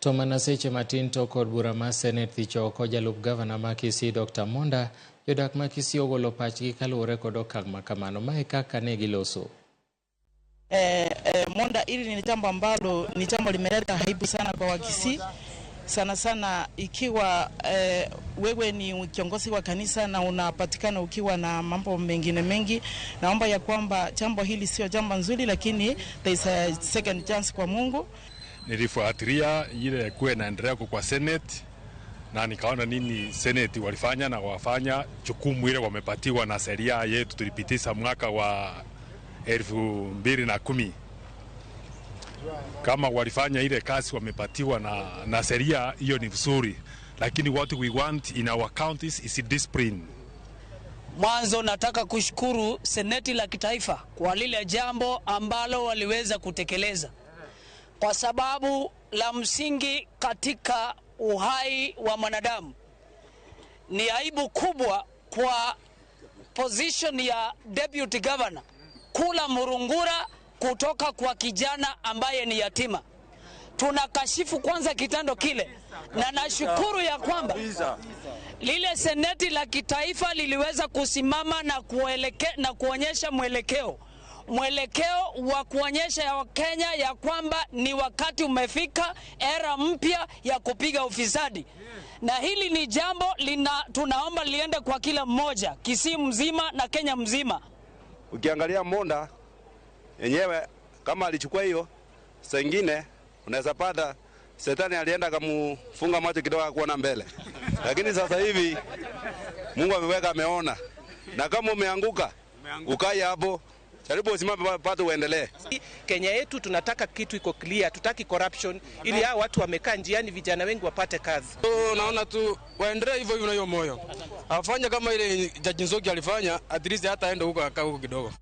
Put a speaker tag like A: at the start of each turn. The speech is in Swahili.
A: To mana seche matin tok od bura mar Senate thicho oko jalup gavana ma Kisii Dr. Monda, jodak ma Kisii ogolo pachgi kaluwore kod okang' ma kamano. Mae kaka ne giloso.
B: Monda, hili ni jambo ambalo ni jambo limeleta aibu sana kwa Wakisii, sana sana ikiwa wewe ni kiongozi wa kanisa na unapatikana ukiwa na mambo mengine mengi. Naomba ya kwamba jambo hili sio jambo nzuri, lakini there is a second chance kwa Mungu.
C: Nilifuatilia ile kuwa inaendelea kwa Senate na nikaona nini Senate walifanya na wafanya jukumu ile wamepatiwa na sheria yetu tulipitisha mwaka wa 2010. Kama walifanya ile kazi wamepatiwa na sheria hiyo ni vizuri, lakini what we want in our counties is discipline.
D: Mwanzo nataka kushukuru Seneti la Kitaifa kwa lile jambo ambalo waliweza kutekeleza, kwa sababu la msingi katika uhai wa mwanadamu ni aibu kubwa kwa position ya deputy governor kula murungura kutoka kwa kijana ambaye ni yatima. Tunakashifu kwanza kitendo kile, na nashukuru ya kwamba lile Seneti la Kitaifa liliweza kusimama na kuonyesha mwelekeo wa kuonyesha ya Wakenya ya kwamba ni wakati umefika, era mpya ya kupiga ufisadi. Na hili ni jambo tunaomba liende kwa kila mmoja, Kisii mzima na Kenya mzima.
E: Ukiangalia Monda yenyewe kama alichukua hiyo, saa ingine unaweza pata shetani alienda akamfunga macho kidogo kuona mbele. Lakini sasa hivi Mungu ameweka, ameona. Na kama umeanguka, ukae hapo, jaribu usimame pate uendelee.
F: Kenya yetu tunataka kitu iko clear, tutaki corruption ili hao watu wamekaa njiani, vijana wengi wapate kazi.
G: So, naona tu waendelee hivyo hivyo na hiyo moyo. Afanye kama ile Jaji Nzoki alifanya, at least hata aende huko akae huko kidogo.